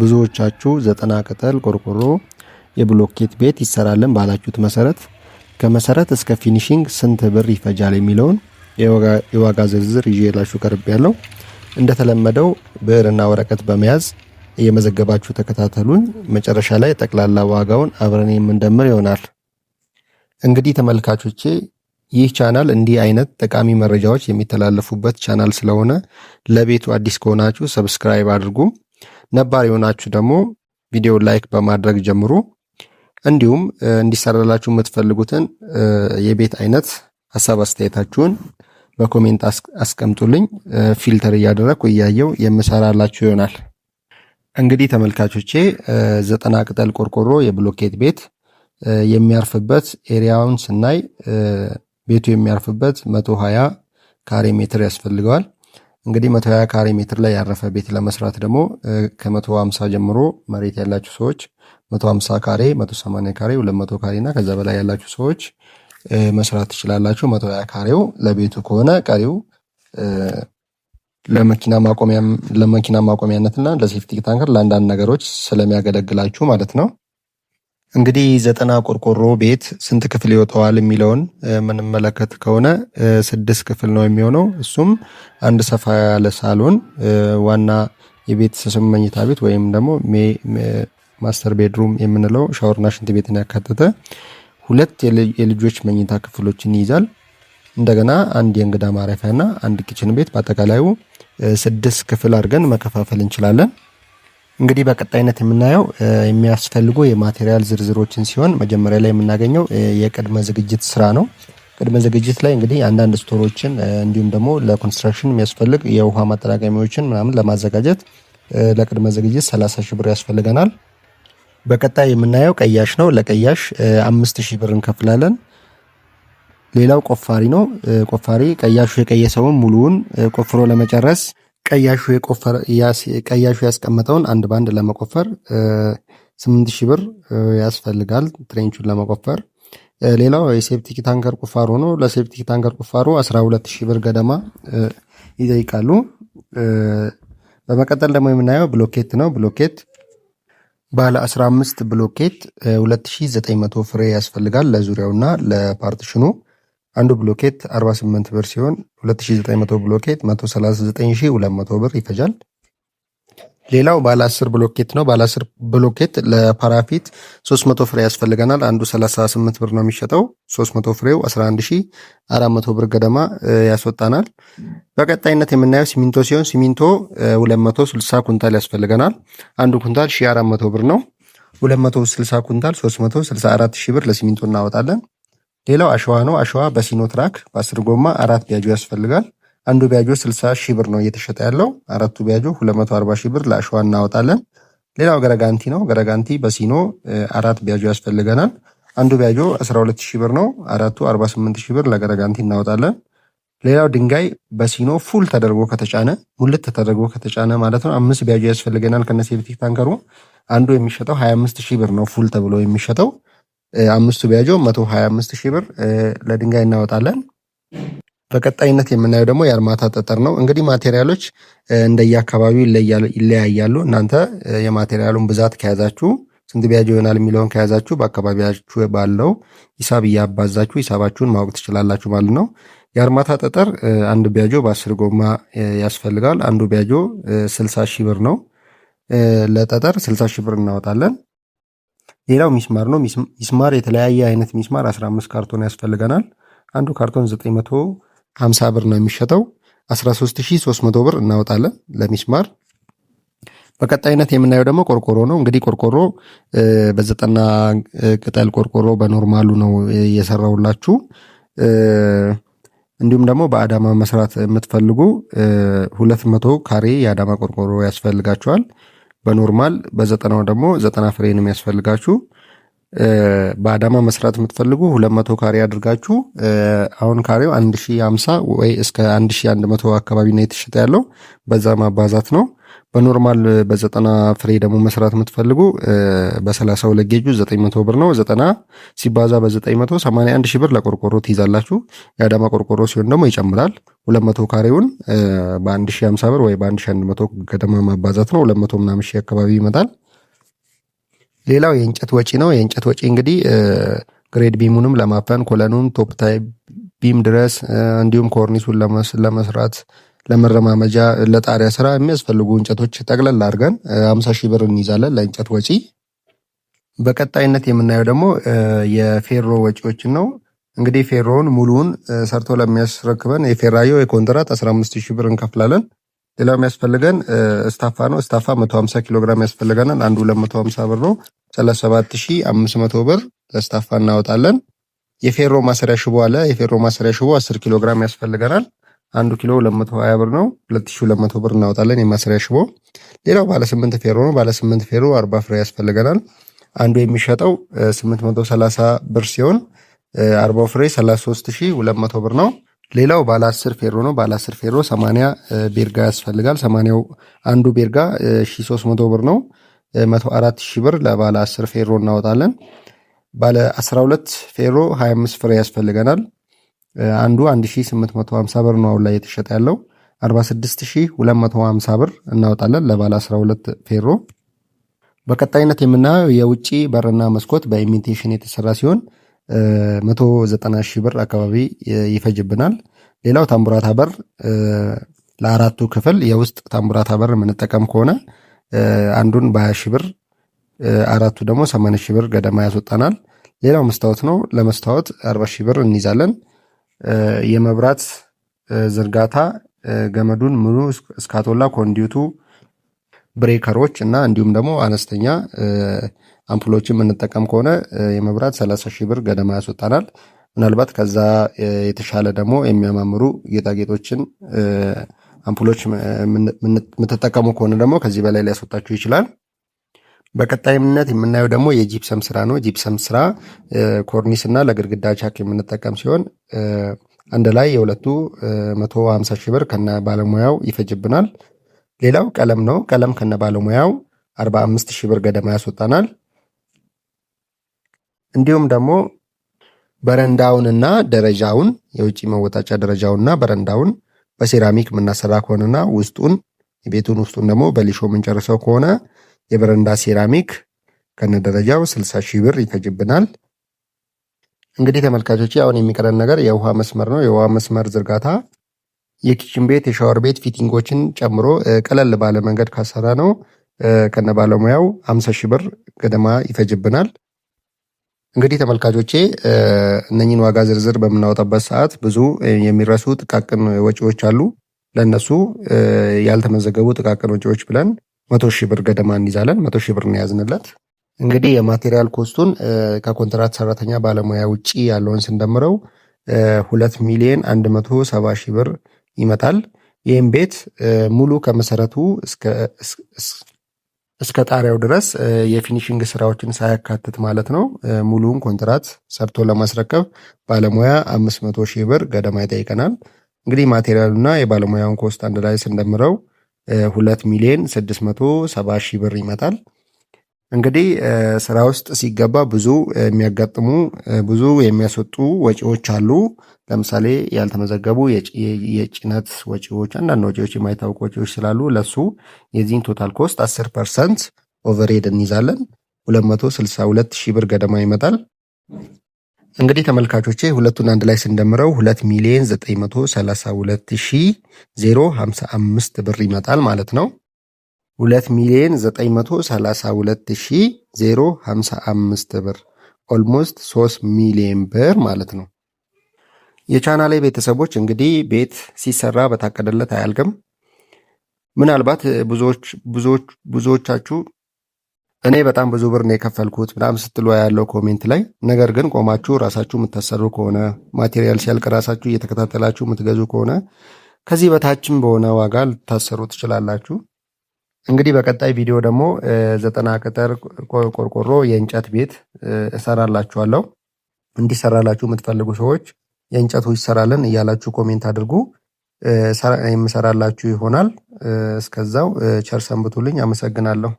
ብዙዎቻችሁ 90 ቅጠል ቆርቆሮ የብሎኬት ቤት ይሰራልን ባላችሁት መሰረት ከመሰረት እስከ finishing ስንት ብር ይፈጃል የሚለውን የዋጋ ዝርዝር ይዤላችሁ ቀርቤያለሁ። እንደተለመደው ብዕርና ወረቀት በመያዝ እየመዘገባችሁ ተከታተሉኝ። መጨረሻ ላይ ጠቅላላ ዋጋውን አብረን የምንደምር ይሆናል። እንግዲህ ተመልካቾቼ፣ ይህ ቻናል እንዲህ አይነት ጠቃሚ መረጃዎች የሚተላለፉበት ቻናል ስለሆነ ለቤቱ አዲስ ከሆናችሁ subscribe አድርጉ። ነባር የሆናችሁ ደግሞ ቪዲዮ like በማድረግ ጀምሩ። እንዲሁም እንዲሰራላችሁ የምትፈልጉትን የቤት አይነት ሀሳብ አስተያየታችሁን በ comment አስቀምጡልኝ። Filter እያደረግኩ እያየው የምሰራላችሁ ይሆናል። እንግዲህ ተመልካቾቼ፣ 90 ቅጠል ቆርቆሮ የብሎኬት ቤት የሚያርፍበት area ውን ስናይ ቤቱ የሚያርፍበት 120 ካሬ ሜትር ያስፈልገዋል። እንግዲህ 120 ካሬ ሜትር ላይ ያረፈ ቤት ለመስራት ደግሞ ከ150 ጀምሮ መሬት ያላችሁ ሰዎች 150 ካሬ፣ 180 ካሬ፣ 200 ካሬ እና ከዛ በላይ ያላችሁ ሰዎች መስራት ትችላላችሁ። 120 ካሬው ለቤቱ ከሆነ ቀሪው ለመኪና ማቆሚያነትና ለ septic tanker ለአንዳንድ ነገሮች ስለሚያገለግላችሁ ማለት ነው። እንግዲህ 90 ቆርቆሮ ቤት ስንት ክፍል ይወጣዋል የሚለውን የምንመለከት ከሆነ ስድስት ክፍል ነው የሚሆነው። እሱም አንድ ሰፋ ያለ ሳሎን፣ ዋና የቤተሰብ መኝታ ቤት ወይም ደግሞ master bedroom የምንለው ሻወርና ሽንት ቤትን ያካተተ፣ ሁለት የልጆች መኝታ ክፍሎችን ይይዛል። እንደገና አንድ የእንግዳ ማረፊያና አንድ kitchen ቤት፣ በአጠቃላዩ ስድስት ክፍል አድርገን መከፋፈል እንችላለን። እንግዲህ በቀጣይነት የምናየው የሚያስፈልጉ የ material ዝርዝሮችን ሲሆን መጀመሪያ ላይ የምናገኘው የቅድመ ዝግጅት ስራ ነው። ቅድመ ዝግጅት ላይ እንግዲህ አንዳንድ store ኦችን እንዲሁም ደግሞ ለ construction የሚያስፈልግ የውሃ ማጠራቀሚያዎችን ምናምን ለማዘጋጀት ለቅድመ ዝግጅት 30 ሺህ ብር ያስፈልገናል። በቀጣይ የምናየው ቀያሽ ነው። ለቀያሽ 5,000 ብር እንከፍላለን። ሌላው ቆፋሪ ነው። ቆፋሪ ቀያሹ የቀየሰውን ሙሉውን ቆፍሮ ለመጨረስ፣ ቀያሹ ያስቀመጠውን አንድ ባንድ ለመቆፈር 8,000 ብር ያስፈልጋል trench ኡን ለመቆፈር። ሌላው የ septic tanker ቁፋሮ ነው። ለ septic tanker ቁፋሮ 12,000 ብር ገደማ ይጠይቃሉ። በመቀጠል ደግሞ የምናየው ብሎኬት ነው። ብሎኬት ባለ 15 ብሎኬት 2900 ፍሬ ያስፈልጋል ለዙሪያውና ለ partition ኑ። አንዱ ብሎኬት 48 ብር ሲሆን 2900 ብሎኬት 139,200 ብር ይፈጃል። ሌላው ባለ 10 ብሎኬት ነው። ባለ 10 ብሎኬት ለ parapet 300 ፍሬ ያስፈልገናል። አንዱ 38 ብር ነው የሚሸጠው። 300 ፍሬው 11,400 ብር ገደማ ያስወጣናል። በቀጣይነት የምናየው ሲሚንቶ ሲሆን ሲሚንቶ 260 ኩንታል ያስፈልገናል። አንዱ ኩንታል 1400 ብር ነው። 260 ኩንታል 364 ሺህ ብር ለሲሚንቶ እናወጣለን። ሌላው አሸዋ ነው። አሸዋ በሲኖ ትራክ በ10 ጎማ አራት ቢያጆ ያስፈልጋል። አንዱ ቢያጆ 60 ሺህ ብር ነው እየተሸጠ ያለው። አራቱ ቢያጆ 240 ሺህ ብር ለአሸዋ እናወጣለን። ሌላው ገረጋንቲ ነው። ገረጋንቲ በሲኖ አራት ቢያጆ ያስፈልገናል። አንዱ ቢያጆ 12 ሺህ ብር ነው። አራቱ 48 ሺህ ብር ለገረጋንቲ እናወጣለን። ሌላው ድንጋይ በሲኖ full ተደርጎ ከተጫነ፣ ሙልት ተደርጎ ከተጫነ ማለት ነው፣ አምስት ቢያጆ ያስፈልገናል ከነ septic tanker ኡ። አንዱ የሚሸጠው 25 ሺህ ብር ነው full ተብሎ የሚሸጠው። አምስቱ ቢያጆ 125 ሺህ ብር ለድንጋይ እናወጣለን። በቀጣይነት የምናየው ደግሞ የአርማታ ጠጠር ነው። እንግዲህ material ኦች እንደየአካባቢው ይለያያሉ። እናንተ የ material ኡን ብዛት ከያዛችሁ፣ ስንት ቢያጆ ይሆናል የሚለውን ከያዛችሁ በአካባቢያችሁ ባለው ሂሳብ እያባዛችሁ ሂሳባችሁን ማወቅ ትችላላችሁ ማለት ነው። የአርማታ ጠጠር አንድ ቢያጆ በ10 ጎማ ያስፈልጋል። አንዱ ቢያጆ 60 ሺህ ብር ነው። ለጠጠር 60 ሺህ ብር እናወጣለን። ሌላው ሚስማር ነው። ሚስማር የተለያየ አይነት ሚስማር 15 ካርቶን ያስፈልገናል። አንዱ ካርቶን 950 ብር ነው የሚሸጠው። 13,300 ብር እናወጣለን ለሚስማር። በቀጣይነት የምናየው ደግሞ ቆርቆሮ ነው። እንግዲህ ቆርቆሮ በ90 ቅጠል ቆርቆሮ በ normal ኡ ነው እየሰራውላችሁ። እንዲሁም ደግሞ በአዳማ መስራት የምትፈልጉ 200 ካሬ የአዳማ ቆርቆሮ ያስፈልጋችኋል። በ normal በ90ው ደግሞ 90 ፍሬ ነው የሚያስፈልጋችሁ። በአዳማ መስራት የምትፈልጉ 200 ካሬ አድርጋችሁ፣ አሁን ካሬው 1050 ወይ እስከ 1100 አካባቢ ነው የተሸጠ ያለው፣ በዛ ማባዛት ነው። በ normal በ90 ፍሬ ደግሞ መስራት የምትፈልጉ በ32 ጌጁ 900 ብር ነው። 90 ሲባዛ በ900 81 ሺህ ብር ለቆርቆሮ ትይዛላችሁ። የአዳማ ቆርቆሮ ሲሆን ደግሞ ይጨምራል። 200 ካሬውን በ1050 ብር ወይ በ1100 ገደማ ማባዛት ነው። 200 ምናምን ሺህ አካባቢ ይመጣል። ሌላው የእንጨት ወጪ ነው። የእንጨት ወጪ እንግዲህ grade beam ኡንም ለማፈን column ኡን top tie beam ድረስ እንዲሁም ኮርኒሱን ለመስራት ለመረማመጃ ለጣሪያ ስራ የሚያስፈልጉ እንጨቶች ጠቅለል አድርገን 50 ሺህ ብር እንይዛለን ለእንጨት ወጪ። በቀጣይነት የምናየው ደግሞ የፌሮ ወጪዎችን ነው። እንግዲህ ፌሮውን ሙሉውን ሰርቶ ለሚያስረክበን የፌራዮ የኮንትራት 15 ሺህ ብር እንከፍላለን። ሌላው የሚያስፈልገን እስታፋ ነው። እስታፋ 150 ኪሎ ግራም ያስፈልገናል። አንዱ 250 ብር ነው። 37500 ብር ለስታፋ እናወጣለን። የፌሮ ማሰሪያ ሽቦ አለ። የፌሮ ማሰሪያ ሽቦ 10 ኪሎ ግራም ያስፈልገናል። አንዱ ኪሎ 220 ብር ነው። 2200 ብር እናወጣለን የማሰሪያ ሽቦ። ሌላው ባለ 8 ፌሮ ነው። ባለ 8 ፌሮ 40 ፍሬ ያስፈልገናል። አንዱ የሚሸጠው 830 ብር ሲሆን 40 ፍሬ 33200 ብር ነው። ሌላው ባለ 10 ፌሮ ነው። ባለ 10 ፌሮ 80 ቤርጋ ያስፈልጋል። 80 አንዱ ቤርጋ 1300 ብር ነው። 104,000 ብር ለባለ 10 ፌሮ እናወጣለን። ባለ 12 ፌሮ 25 ፍሬ ያስፈልገናል። አንዱ 1850 ብር ነው አሁን ላይ የተሸጠ ያለው። 46250 ብር እናወጣለን ለባለ 12 ፌሮ። በቀጣይነት የምናየው የውጪ በርና መስኮት በ imitation የተሰራ ሲሆን 190 ሺህ ብር አካባቢ ይፈጅብናል። ሌላው ታምቡራታ በር ለአራቱ ክፍል የውስጥ ታምቡራታ በር የምንጠቀም ከሆነ አንዱን በ20 ሺህ ብር አራቱ ደግሞ 80 ሺህ ብር ገደማ ያስወጣናል። ሌላው መስታወት ነው። ለመስታወት 40 ሺህ ብር እንይዛለን። የመብራት ዝርጋታ ገመዱን ሙሉ እስካቶላ፣ conduit ኡ፣ breaker ኦች እና እንዲሁም ደግሞ አነስተኛ አምፑሎችን የምንጠቀም ከሆነ የመብራት 30 ሺህ ብር ገደማ ያስወጣናል። ምናልባት ከዛ የተሻለ ደግሞ የሚያማምሩ ጌጣጌጦችን አምፑሎች የምትጠቀሙ ከሆነ ደግሞ ከዚህ በላይ ሊያስወጣችሁ ይችላል። በቀጣይነት የምናየው ደግሞ የጂፕሰም ስራ ነው። ጂፕሰም ስራ ኮርኒስ እና ለግድግዳ ቻክ የምንጠቀም ሲሆን አንድ ላይ የሁለቱ 150 ሺህ ብር ከነ ባለሙያው ይፈጅብናል። ሌላው ቀለም ነው። ቀለም ከነ ባለሙያው 45 ሺህ ብር ገደማ ያስወጣናል። እንዲሁም ደግሞ በረንዳውንና ደረጃውን የውጭ መወጣጫ ደረጃውንና በረንዳውን በሴራሚክ የምናሰራ ከሆነና ውስጡን የቤቱን ውስጡን ደግሞ በሊሾ የምንጨርሰው ከሆነ የበረንዳ ሴራሚክ ከነደረጃው 60 ሺህ ብር ይፈጅብናል። እንግዲህ ተመልካቾች አሁን የሚቀረን ነገር የውሃ መስመር ነው። የውሃ መስመር ዝርጋታ የ kitchen ቤት፣ የሻወር ቤት fitting ኦችን ጨምሮ ቀለል ባለ መንገድ ካሰራነው ከነ ባለሙያው 50 ሺህ ብር ገደማ ይፈጅብናል። እንግዲህ ተመልካቾቼ እነኝን ዋጋ ዝርዝር በምናወጣበት ሰዓት ብዙ የሚረሱ ጥቃቅን ወጪዎች አሉ። ለእነሱ ያልተመዘገቡ ጥቃቅን ወጪዎች ብለን 100,000 ብር ገደማ እንይዛለን። 100,000 ብር ነው የያዝንለት። እንግዲህ የ material cost ኡን ከኮንትራት ሰራተኛ ባለሙያ ውጪ ያለውን ስንደምረው 2,170,000 ብር ይመጣል። ይህም ቤት ሙሉ ከመሰረቱ እስከ ጣሪያው ድረስ የ finishing ስራዎችን ሳያካትት ማለት ነው። ሙሉውን ኮንትራት ሰርቶ ለማስረከብ ባለሙያ 500,000 ብር ገደማ ይጠይቀናል። እንግዲህ material ኡና የባለሙያውን cost አንድ ላይ ስንደምረው 2,670,000 ብር ይመጣል። እንግዲህ ስራ ውስጥ ሲገባ ብዙ የሚያጋጥሙ ብዙ የሚያስወጡ ወጪዎች አሉ። ለምሳሌ ያልተመዘገቡ የጭነት ወጪዎች፣ አንዳንድ ወጪዎች፣ የማይታወቁ ወጪዎች ስላሉ ለሱ የዚህን total cost 10% overhead እንይዛለን። 262,000 ብር ገደማ ይመጣል። እንግዲህ ተመልካቾቼ ሁለቱን አንድ ላይ ስንደምረው 2,932,055 ብር ይመጣል ማለት ነው። 2,932,055 ብር almost 3 ሚሊዮን ብር ማለት ነው። የቻናሌ ቤተሰቦች እንግዲህ ቤት ሲሰራ በታቀደለት አያልቅም። ምናልባት ብዙዎቻችሁ እኔ በጣም ብዙ ብር ነው የከፈልኩት ምናምን ስትሉ ያለው comment ላይ፣ ነገር ግን ቆማችሁ ራሳችሁ የምታሰሩ ከሆነ material ሲያልቅ ራሳችሁ እየተከታተላችሁ የምትገዙ ከሆነ ከዚህ በታችም በሆነ ዋጋ ልታሰሩ ትችላላችሁ። እንግዲህ በቀጣይ ቪዲዮ ደግሞ 90 ቅጥር ቆርቆሮ የእንጨት ቤት እሰራላችኋለሁ። እንዲሰራላችሁ የምትፈልጉ ሰዎች የእንጨቱ ይሰራልን እያላችሁ comment አድርጉ። የምሰራላችሁ ይሆናል። እስከዛው ቸር ሰንብቱልኝ። አመሰግናለሁ።